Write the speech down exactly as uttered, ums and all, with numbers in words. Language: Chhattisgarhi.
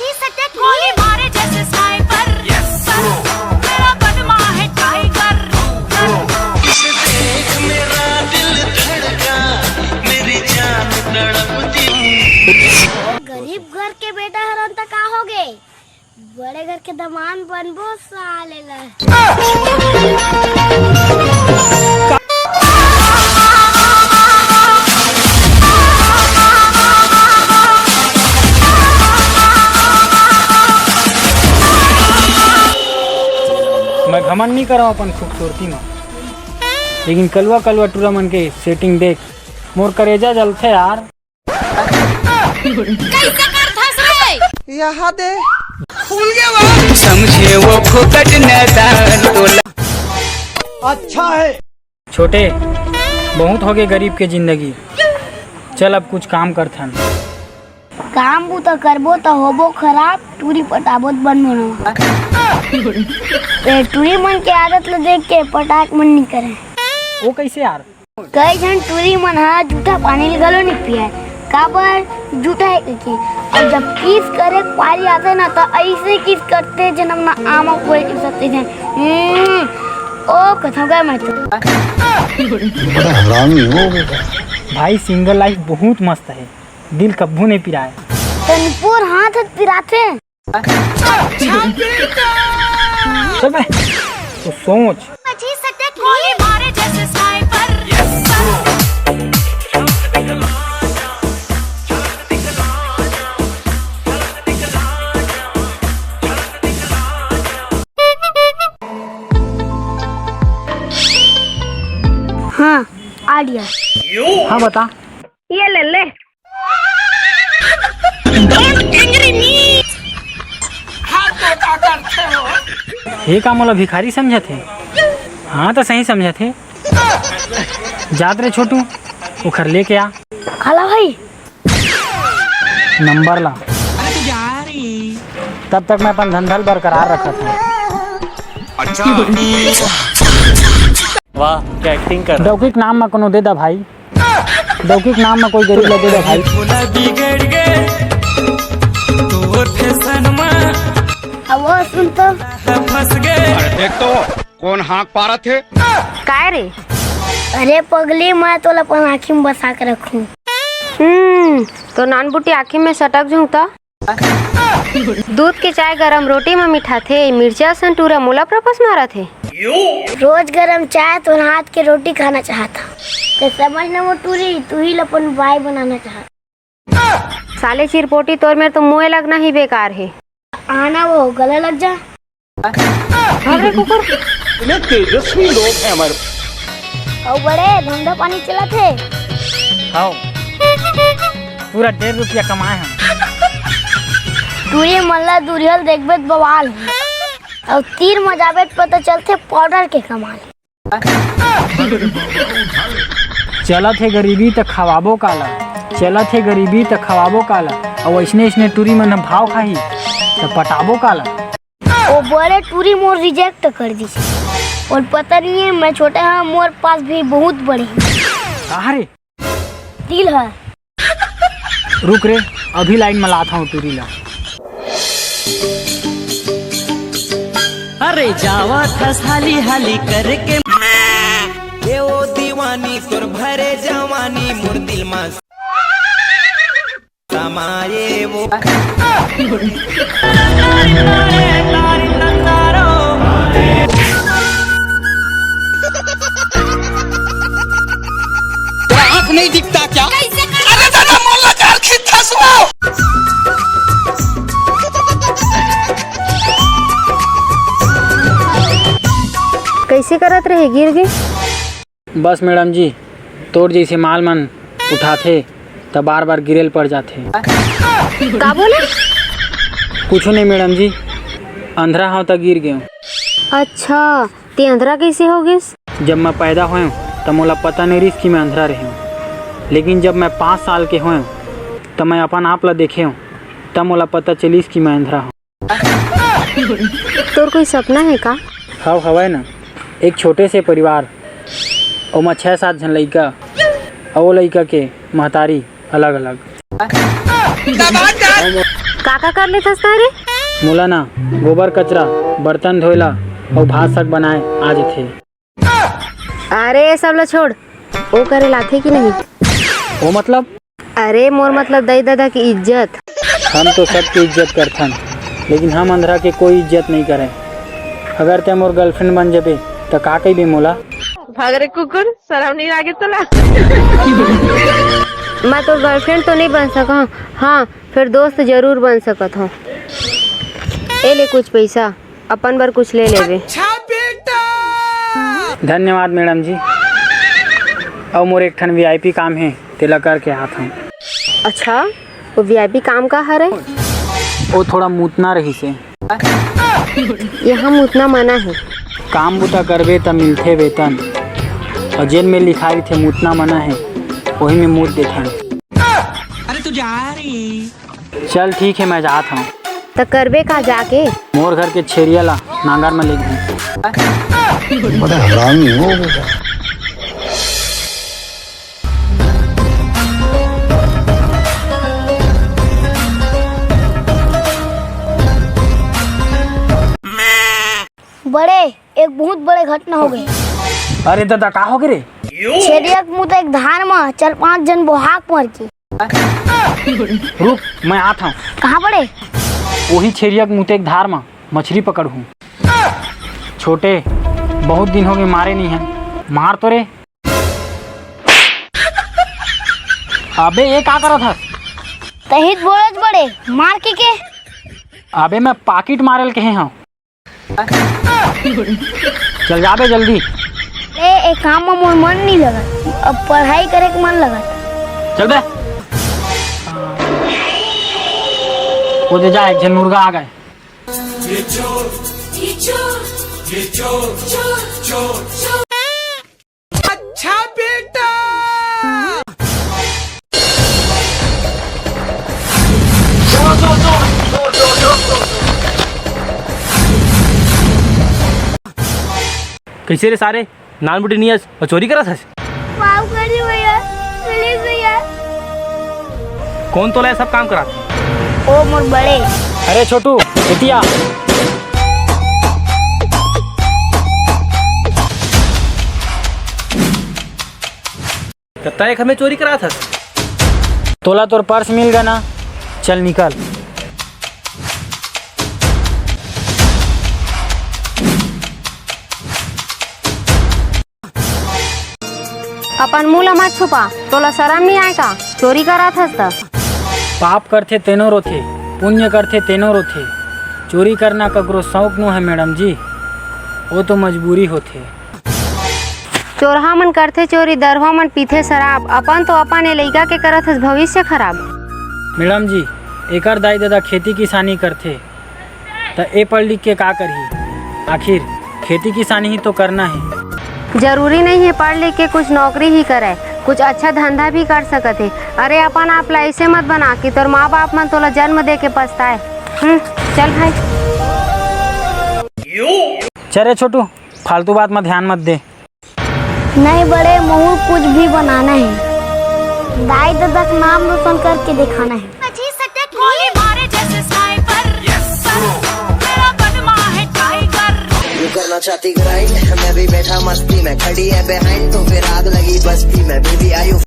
गोली मारे जैसे स्नाइपर। मेरा बदमा है टाइगर। गरीब घर के बेटा हरन त का हो गे, बड़े घर के दमांद बनबो साले ला। मैं घमंड नहीं करव अपन खूबसूरती में, लेकिन कलुआ कलुआ टूरा मन के सेटिंग देख मोर करेजा जलथे यार। कैसे करथस रे? यहाँ दे। समझे वो फोकट नैदान टोला। अच्छा है। छोटे, बहुत होगे गरीब के जिंदगी, चल अब कुछ काम करथन। काम बूता करबो त होबो खराब, टूरी पटाबो त बनबो ना। ए, टूरी मन के आदत ल देख के पटाक मन नहीं करे। वो कैसे यार? कई झन टूरी मन ह जूठा पानी ल घलो नहीं पिए, काबर जूठा है कहिके। अउ जब किस करे के पारी आथे ना, त ऐसे किस करथे, जनम ना आमा कोई किस करथे जन। हम्म, ओ कथों का मैं तो। बड़ा हरामी हो बेटा। भाई, सिंगल लाइफ बहुत मस्त है, दिल कब्बू नहीं पिराए। तनपुर हाथ हाथ पिराथे। चल बे, तू सोच। गोली मारे जैसे स्नाइपर। हाँ, आ गया। हाँ, बता। ये ले ले। ये का मोला भिखारी समझत हे? हाँ, तो सही समझत हे। जात रे छोटू, ओखर लेके आ। काला भाई। नंबर ला। तब तक मैं अपन धंधा ल बरकरार रखत हूँ। अच्छा। वाह, क्या एक्टिंग कर रहा है। डौकी के नाम म कोनो दे दा भाई। डौकी के नाम म कोई गरीब ल दे दा भाई। अब वो सुन तो। अरे देख तो, कौन हाँक पारत हे? काय रे? अरे पगली, मैं तोला अपन आँखी में बसा के रखूं। हम्म, तो नान बुटी आँखी में सटक जूं त। दूध के चाय गरम रोटी म मिठाथे, मिर्चा असन टूरा मोला प्रपोज मारत हे। रोज गरम चाय तोर हाथ के रोटी खाना चाहत हूँ। तो समझ ना वो टूरी, तू ही ल अपन बाई बनाना चाहत। साले चिरपोटी, तोर मेर तो मोए लगना ही बेकार हे। आना वो गला लग जा। भाग रे कुकुर। इतने तेजस्वी लोग हैं हमारे। अउ बड़े धंधा पानी चलत हे। हाँ, पूरा डेढ़ रुपया कमाए हम। टूरी मन ला दूरिहा ले देखबे त बवाल हे। अउ तीर म जाबे त पता चलथे पाउडर के कमाल। चलत हे गरीबी त खवाबो काला, चलत हे गरीबी त खवाबो काला। अउ अइसने अइसने टूरी मन ह भाव खाही त पटाबो काला। ओ बड़े टूरी मोर रिजेक्ट कर दिस। अउ पता नहीं है, मैं छोटे हाँ, मोर पास भी बहुत बड़े हैं। कहा रे? दिल है। रुक रे, अभी लाइन में लात हूँ टूरी ला। अरे जावा थस हाली हाली करके। ए ओ दीवानी तोर भरे जवानी मोर दिल मा समाये वो। तेरा आंख नहीं दिखता क्या? अरे दादा, मोला कार खींचता सुनो। कैसे करत रहे, गिर गए? बस मैडम जी, तोर जइसे माल मन उठाथे त बार बार गिरे ल पड़ जाथे। का बोले? कुछो नहीं मैडम जी, अंधरा हव त गिर गेव। अच्छा, ते अंधरा कैसे हो गेस? जब मैं पैदा होएव त मोला पता नहीं रिस कि मैं अंधरा रहेव, लेकिन जब मैं पाँच साल के होएव त मैं अपन आप ला देखेव, तब मोला पता चलिस कि मैं अंधरा हव। तोर कोई सपना है का? हव, हवय ना, एक छोटे से परिवार, ओमा छह सात झन लइका, अउ ओ लइका के महतारी अलग-अलग। का का कर लेथस तैं रे? मोला ना गोबर कचरा, बर्तन धोए ला अउ भात साग बनाए आ जथे। अरे, ये सब ला छोड़, वो करे लाथे कि नहीं? वो मतलब? अरे, मोर मतलब दाई ददा की इज्जत। हम तो सबके इज्जत करथन, लेकिन हम अंधरा के कोई इज्जत नहीं करे। अगर तैं मोर girlfriend बन जबे, त का कहिबे मोला? भाग रे कुकुर, शरम नहीं लागे तोला? मैं तो girlfriend तो नहीं बन सका, हाँ, फिर दोस्त जरूर बन सकत हूँ। ए ले कुछ पैसा, अपन बर कुछ ले लेबे। अच्छा बेटा। धन्यवाद मैडम जी। अउ मोर एक ठन V I P काम हे, तेला करके आत हूँ। अच्छा, वो V I P काम का हरे? वो थोड़ा मुतना रहिसे। यहाँ मुतना मना हे। काम बुता करबे त मिलथे वेतन, अउ जेन में लिखाय रहिथे मुतना मना हे, वही में मुत देथन। अरे तू जा रे। चल ठीक हे, मैं जात हूँ। त करबे का जाके? मोर घर के छेरिया ला नांगर में लेगहूँ। बड़ा हरामी हो बेटा। बड़े, एक बहुत बड़े घटना हो गए। अरे दादा, का हो गए रे? छेरिया के मुत एक धार में चार पांच जन बोहाक मर के। रुक, मैं आत हूँ। कहाँ बड़े? वही छेरिया के मुत एक धार में मछली पकड़हूँ। छोटे, बहुत दिन हो गए मारे नहीं है, मार तो रे। अबे ये का करत हस? तही त बोलत बड़े, मार के के? अबे मैं पाकिट मारेल कहे हूँ। चल जाबे जल्दी। ए, ए काम में मोर मन नहीं लगत, अब पढ़ाई करे के मन लगत। चल बे। वो दे जा, एक झन मुर्गा आ गए। अच्छा बेटा। कैसे रे सारे, नान बुटी नियस और चोरी करत हस? माफ कर दे भैया, प्लीज भैया। कौन तोला ये सब काम करात? ओ मोर बड़े। अरे छोटू, एती आ। कत्ता एक हमें चोरी करात हस? तोला तोर पर्स मिल गया ना, चल निकल। अपन मुंह ला मत छुपा, तोला शरम नहीं आय का? चोरी करत हस त। पाप करथे तेनो रोथे, पुण्य करथे तेनो रोथे। चोरी करना ककरो शौक नो है मैडम जी, वो तो मजबूरी होथे। चोरहा मन करथे चोरी, दरुहा मन पीथे शराब। अपन तो अपन ए लइका के करत हस भविष्य खराब। मैडम जी, एकर दाई ददा खेती किसानी करथे, त ए पढ़ लिख के का करही? आखिर खेती किसानी ही तो करना है। जरूरी नहीं है पढ़ लिख के कुछ नौकरी ही करे, कुछ अच्छा धंधा भी कर सकत है। अरे अपन आप ला ऐसे मत बना कि तोर माँ बाप मन तोला जन्म दे के पछताए। हम्म, चल भाई। चल रे छोटू, फालतू बात में ध्यान मत दे। नहीं बड़े, महूँ कुछ भी बनाना है, दाई ददा का नाम रोशन करके दिखाना है। गोली मारे जैसे स्नाइपर, मेरा बदमा है टाइगर। यू करना चाहती ग्राइंड, मैं भी बैठा मस्ती में, खड़ी है बिहाइंड तो फिर आग लगी बस्ती में। बेबी आयु